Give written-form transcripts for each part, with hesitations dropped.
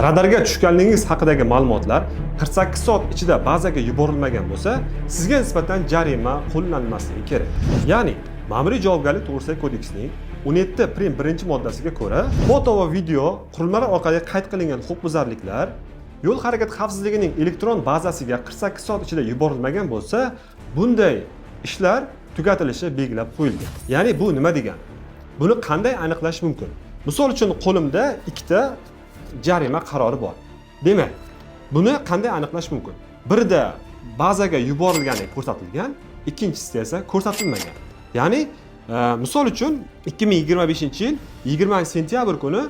Radarga tushganligingiz haqidagi ma'lumotlar 48 soat ichida bazaga yuborilmagan bo'lsa, sizga nisbatan jarima qo'llanmasligi kerak. Ya'ni Ma'muriy javobgarlik to'g'risidagi kodeksning 17 prim 1 moddasiga ko'ra, foto va video qurilmalar orqali qayd qilingan huquqbuzarliklar yo'l harakati xavfsizligining elektron bazasiga 48 soat ichida yuborilmagan bo'lsa, bunday ishlar tugatilishi belgilab qo'yilgan. Ya'ni bu nima degani? Buni qanday aniqlash mumkin? Misol uchun, qo'limda ikkita jarima qarori bor. Demak, buni qanday aniqlash mumkin? Birida bazaga yuborilgani ko'rsatilgan, ikkinchisida esa ko'rsatilmagan. Ya'ni misol uchun, 2025 yil 20 sentyabr kuni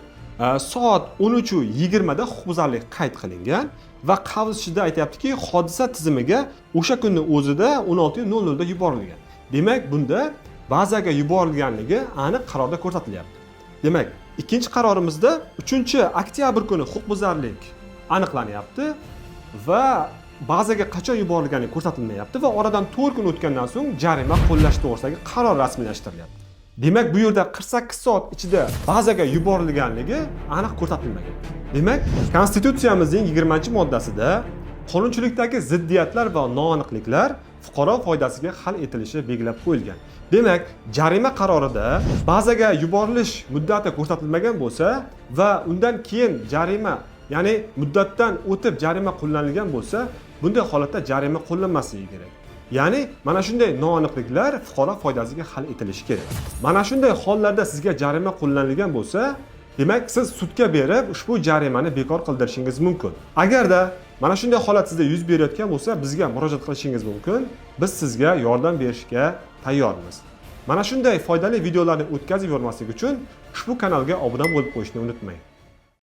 soat 13:20 da huquqbuzarlik qayd qilingan va qavzishida aytyaptiki, hodisa tizimiga o'sha kunni o'zida 16:00 da yuborilgan. Demak, bunda bazaga yuborilganligi aniq qarorda ko'rsatilyapti. Demak, ikkinchi qarorimizda 3 oktyabr kuni huquqbuzarlik aniqlanyapti va bazaga qachon yuborilgani ko'rsatilmayapti va oradan 4 kun o'tgandan so'ng jarima qo'llash to'g'risidagi qaror rasmiylashtirilyapti. Demak, bu yerda 48 soat ichida bazaga yuborilganligi aniq ko'rsatilmagan. Demak, Konstitutsiyamizning 20 moddasida qonunchilikdagi ziddiyatlar va noaniqliklar fuqaro foydasiga hal etilishi belgilab qo'yilgan. Demak, jarima qarorida bazaga yuborilish muddati ko'rsatilmagan bo'lsa va undan keyin jarima, ya'ni muddatdan o'tib jarima qo'llanilgan bo'lsa, bunday holatda jarima qo'llanmasligi kerak. Ya'ni mana shunday noaniqliklar fuqaro foydasiga hal etilishi kerak. Mana shunday hollarda sizga jarima qo'llanilgan bo'lsa, demak, siz sudga berib ushbu jarimani bekor qildirishingiz mumkin. Agarda mana shunday holat sizda yuz berayotgan bo'lsa, bizga murojaat qilishingiz mumkin. Biz sizga yordam berishga tayyormiz. Mana shunday foydali videolarni o'tkazib yubormaslik uchun ushbu kanalga obuna bo'lib qo'yishni unutmang.